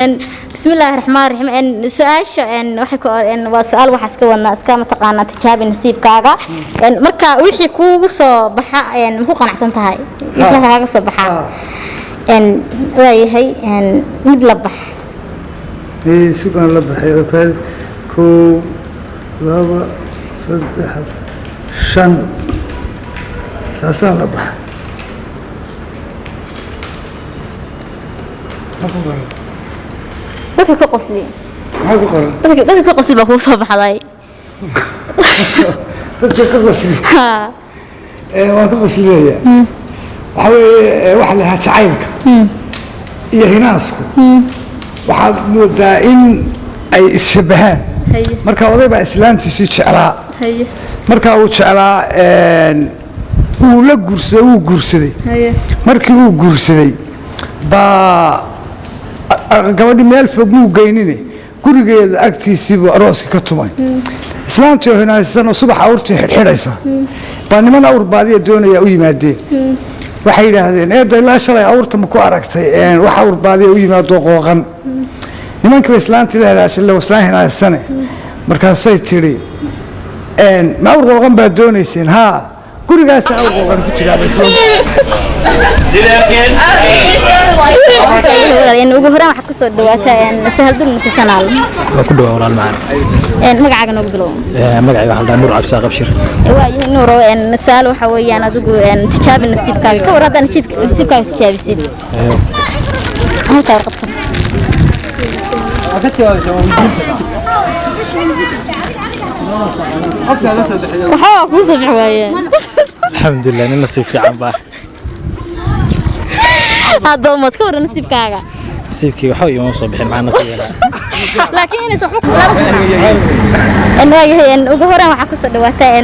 Bismillaahi raxmaan raxiim. Su-aasha waxay ku waa su-aal waxaa iska wadnaa iska mataqaanaa tijaabi nasiibkaaga. Marka wixii kuugu soo baxa ma ku qanacsan tahay? Wixii kaaga soo baxa waayahay, mid la bax. Sugaan la baxay oo kale. Kow, laba, saddex, shan, saasaan la baxay. Maxaa ku qoran? Dadka ka qosli. Maxaa ku qoran? Dadka ka qosli baa kugu soo baxday. Dadka ka qosli? Ha. Waan ka qoslinaya. Waxaa weeye, waxa la yahaa jacaylka iyo hinaasku waxaad moodaa in ay isshabahaan. Marka oday baa islaantiisii jeclaa. Marka uu jeclaa, wuu la guursaday, wuu guursaday. Markii uu guursaday baa gabadhi meel fog muu geynine, gurigeeda agtiisiibuu arooska ka tumay. Islaantii oo hinaasisan oo subax awrtii xidhxidhaysa baa niman awr baadiya doonaya u yimaadeen. Waxay yidhaahdeen, "Eedda, ilaa shalay awrta ma ku aragtay wax awr baadiya u yimaado qooqan?" Nimankiiba islaantii la helaashale, islaan hinaasisane. Markaasay tidhi, "Ma awr qooqan baad doonayseen? Haa, gurigaasa awr qooqan ku jiraa," bay tiri. Ugu horeen waxaad kusoo dhawaataa Sahal Dul Channel. Waa ku dhawaa, walaal macaan. Magacaaga noogu bilow. Magacayga waxaa la dhahaa Nuur Cabsaa Qabshir. Waayahay Nuurow, su-aal waxa weeyaan adigu tijaabi nasiibkaaga. Ka war haddaan nasiibkaaga tijaabisid halkaa warqadka? Waxaa kuu soo bixi waayeen. Alxamdulilah, nin nasiib fiican baa. Hadda umaad ka waran nasiibkaaga? Nasiibkii waxba iima soo bixin. Maxaa nasiib helaa? Laakiin inaysan waxba ku waayahay. Ugu horeen waxaa kusoo dhawaataa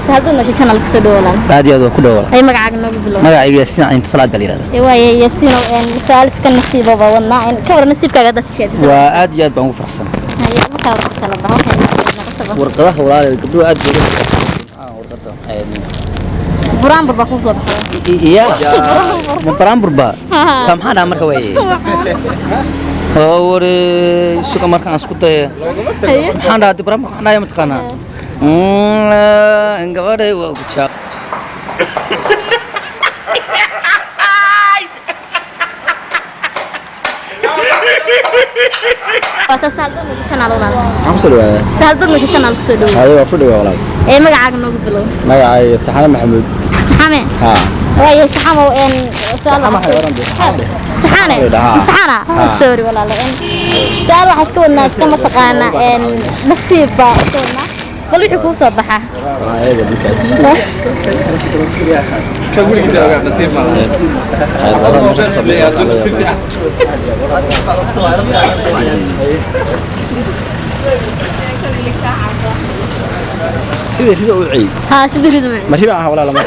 Sahal Dul Channel, kusoo dhawoolaan. Aad iyo aad waa ku dhawa. Ay, magacaaga noogu bilow. Magacayga Yaasiin Caynta Salaad baa la yihahdaa. Waayahay Yaasiinow, su-aal iska nasiiba baa wadnaa. Ka waran nasiibkaaga haddaad tijaabisid? Waa aad iyo aad baan ugu faraxsan. Haye, markaa warqad kala baxa waxay noqotaba. Warqadaha, walaal, gabdhuhu aad bay uga faraxsan. Warqada maxay ahayd? Buraanbur baa kuu soo baxday. Iya, ma baraanbur ba saa? Maxaa dhaha marka? Waaye oo ware suga markaan isku daya. Maxaan dhahaa? Baraanbur maxaan dhahaya? Mataqaanaa, gabadhay waa gujaa. Waata Sahal Dul Channel, walaal. Maxaan kusoo dhawaadaa? Sahal Dul Channel kusoo dhawow. Haye, waa ku dhawaa, walaal. Ee magacaaga noogu bilow. Magacayga Saxane Maxamuud. Saxame? Haa. Waayahay Saxamow, su-aal Saxane waxay oran jirtay, Saxane. Saxane? Haa. Saxana, sorry walaal. Su-aal waxaa iska wadnaa iska mataqaana nasiib baa iska wadnaa. Bal wixii kuu soo baxa. Waa eega dhulkaas. Khayr badan meesha ka soo bixi. Sida rida u ciy. Haa, sida ridu. Ma riba ah, walaal? Ma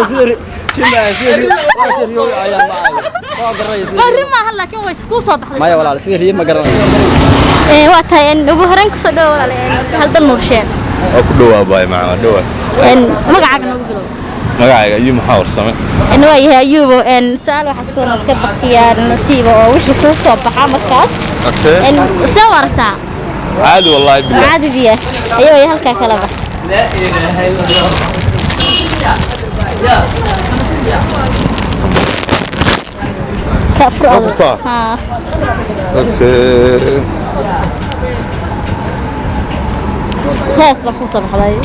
sida riba, sida rida, waa sida riyo ayaa ma waa garanaysa. Barri maaha, laakiin way kuu soo baxday. Maya walaal, sida riyo ma garanayo. Waa tahay. Ugu horeen kusoo dhawo, walaal, Sahal Dal Nuurshe. Waa ku dhawaa baay macaan, waa dhawaa. Magacaaga noogu bilow. Magacayga Ayuu maxaa warsame. Waayahay Ayuubo, su-aal waxaa iska wadnaa iska baktiyaa nasiiba oo wixii kuu soo baxa markaas. See u aragtaa? Caadi, wallaahi billah. Caadi biya ayuu ay halkaa kala bax. Ka fur. Ma furtaa? Haa. Okay. Hees baa kuu soo baxday.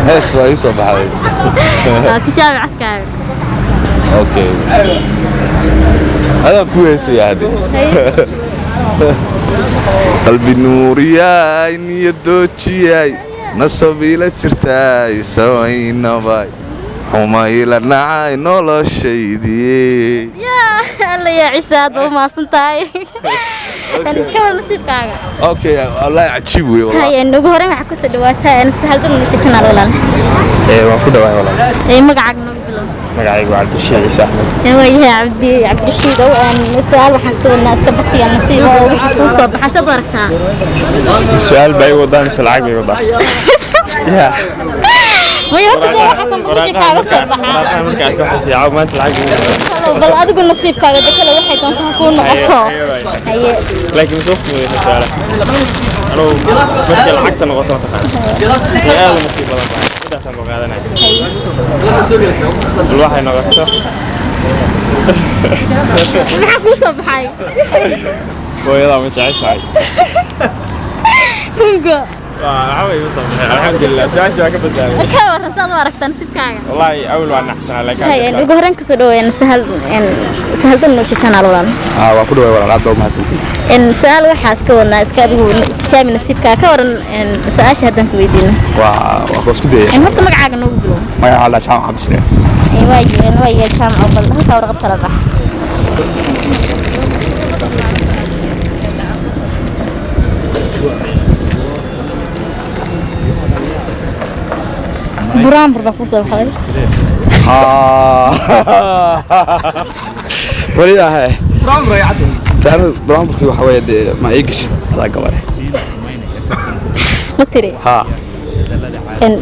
Hees baa ii soo baxday. Tijaabi codkaaga. Okay, adaan ku heesaya hadde. Qalbi nuuriyaay, niyad doojiyay, nasab ila jirtaay, samaynabay xumayla nacay noloshaydii. Yaa alla yaa Ciise, aad baa u mahadsan tahay. Ka war nasiibkaaga? Okay, wallahi cajiib wey, wallahi. Tahay. Ugu horeen waxaa kusoo dhawaataa Sahal Dul Channel, walaal. Waan ku dhawaa, walaal. Magacaaga noogu bilow. Magacaygu waa Cabdishiid Ciise Axmed. Waayahay Cabdi, Cabdirashiidow, su-aal waxaan iska wadnaa iska baktiya nasiiba oo wixii kuu soo baxa saad u aragtaa? Su-aal baa ii wadaa mise lacag bay wadaa? Ya. May horta dee waxa kan wixii kaaga soo baxaa. Waraaqaha marka arko waxay siiyaan maanta lacag. Bal adigu nasiibkaaga de kale waxay doontaa ha kuu noqoto. Haye. Laakiin soo fududeysa su'aalaha. Anugu markay lacagta noqoto mataqaana. Way aad u nasiib badan tahay. Midaasaan ku qaadanaya. Bal waxay noqoto. Maxaa kuu soo baxay? Hooyadaa ma jeceshahay? Hugo. Waa waxba igu soo baxay. Alxamdulilah, su-aasha waa ka badbaaday. Ka waran saad u aragtaa nasiibkaaga? Wallaahi awal waa naxsanaa laakiin Haye, ugu horreyn kasoo dhaweyn sahal sahal dan nolosha channel walaal. Waa ku dhaway walaal, aad baa umahadsantihin. Su-aal waxaa iska wadnaa iska adigu tijaabi nasiibkaaga. Ka waran su-aasha haddaan ku weydiino? Waa isku dayaya. Horta magacaaga noogu bilow. Magaca la Jaamac Cabdishire. Waaye jaamaco, bal halkaa warqad kala bax. Buraanbur baa kuu soo baxday. Weli ahe taanu buraanburkii waxa weeye dee ma ii gashid adaa gabare. Ma tiri? Haa.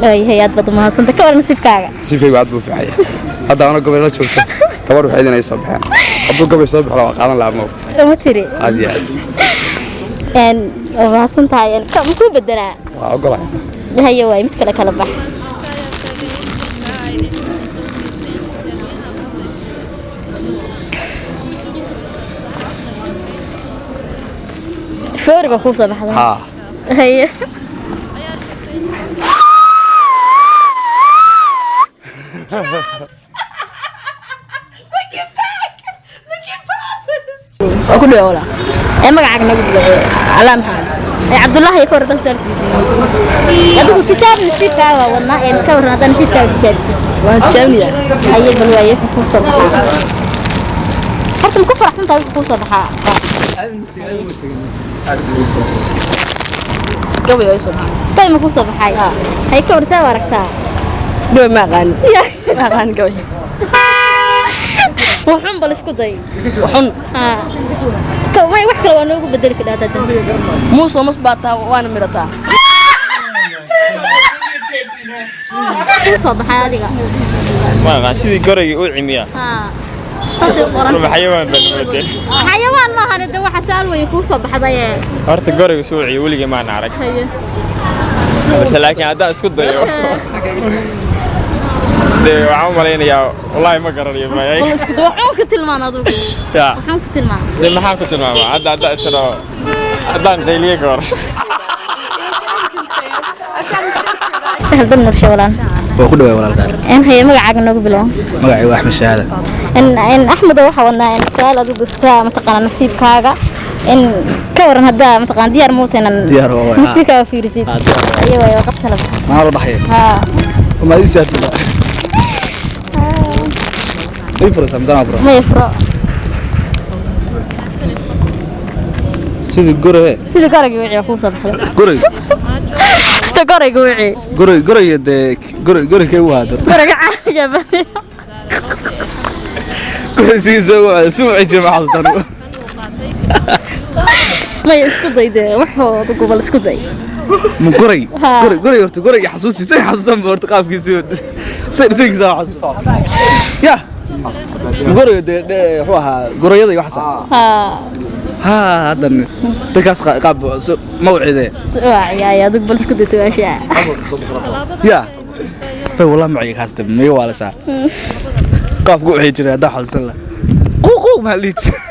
Waayahay, aad baad umahadsantay. Ka waran nasiibkaaga? Nasiibkaygu aad buu u fiican yahay. Hadda anoo gabay la joogto, gabar waxay idin ay soo baxeen, hadduu gabay soo baxo waa qaadan lahaa moogta. Ma tiri? Aad iyo aad. Waa mahadsan tahay. Makuu bedelaa? Waa ogolahay. Haye, waay mid kale kala bax. Foori baa kuu soo baxday. Haa. Haye. Waa ku dhawa walaa. Ee magacaaga nagu bilow. Alaa maxamed. Ee Cabdullaahi, ka waran su'aal weydiiyo. Adigu tijaabi nasiibkaaga waa wadnaa. Ee ka waran haddaan nasiibkaaga tijaabisid? Waan tijaabinayaa. Haye, bal waaye wuxuu kuu soo baxaa. Horta ma ku faraxsan tahay wuxuu kuu soo baxaa? Gabay oo soo baxay. Gabay ma kuu soo baxay? Haye, ka waran saa u aragtaa? Gabay ma aqaan, ma aqaan gabay. Wuxuun bal isku day. Wuxuun. Haa. May wax kale waa noogu bedeli kadhaa hadda. Muusoo mas baa taa waana mirataa. Kuu soo baxay adiga? Ma aqaan sidii gorayga u cimiya. Haa. Saasay u qoran. Ruma xayawaan baan moodeen. Xayawaan maahan de, waxa su'aal weeye kuu soo baxday ee. Horta gorayga soo ciyo weligay maan arag. Haye. Balse laakiin haddaan isku dayo dee waxaan u malaynayaa, wallaahi ma garanayo mayay. Bal isku day, wuxuun ku tilmaan adigu. Ya. Wuxuun ku tilmaan. Dee maxaan ku tilmaamaa hadda haddaan isno haddaan qayliye ka hor? Sahal dan nolosha walaal. Waa ku dhaway walaalkaan. Haye, magacaaga noogu bilow. Magacay waa Axmed Shahaada. In Axmed, waxa wadnaa in su'aal adigu iska mataqaana nasiibkaaga. In ka waran haddaa mataqaana diyaar muuta inaan Diyaar waa, waa. nasiibkaaga fiirisid? Haa, diyaar waa. Haye, waaye warqad kala bax. Maxaa la baxaya? Haa. Ma ii saartay ii furo samsana bro. Maya, furo. Sidii gore. Sida gorayga wixii waa kuu soo baxday. Gore. Sida gorayga wixii. Gore gore dee gore gore kee u haadar. Gorayga caadiga badiyo. Gore sidiisa u suu jira ma xasuustan. Maya, isku day dee waxoo adigu bal isku day. Ma goray? Haa. Goray goray horta goray xasuusi say xasuusan ba horta qaabkiisa say dhisankiisa xasuusan ya ma goray dee wuxuu ahaa gorayada iyo waxaas. Haa. Haa, haddan dadkaas qaab mawcidee. Waa ciyaaya, adigu bal isku day su-aasha. Ya bay wallah maciga kaas dib miga waalasaa qaabku waxay jiray haddaa xasuusan la quuq quuq maxaa la dhihi jiray?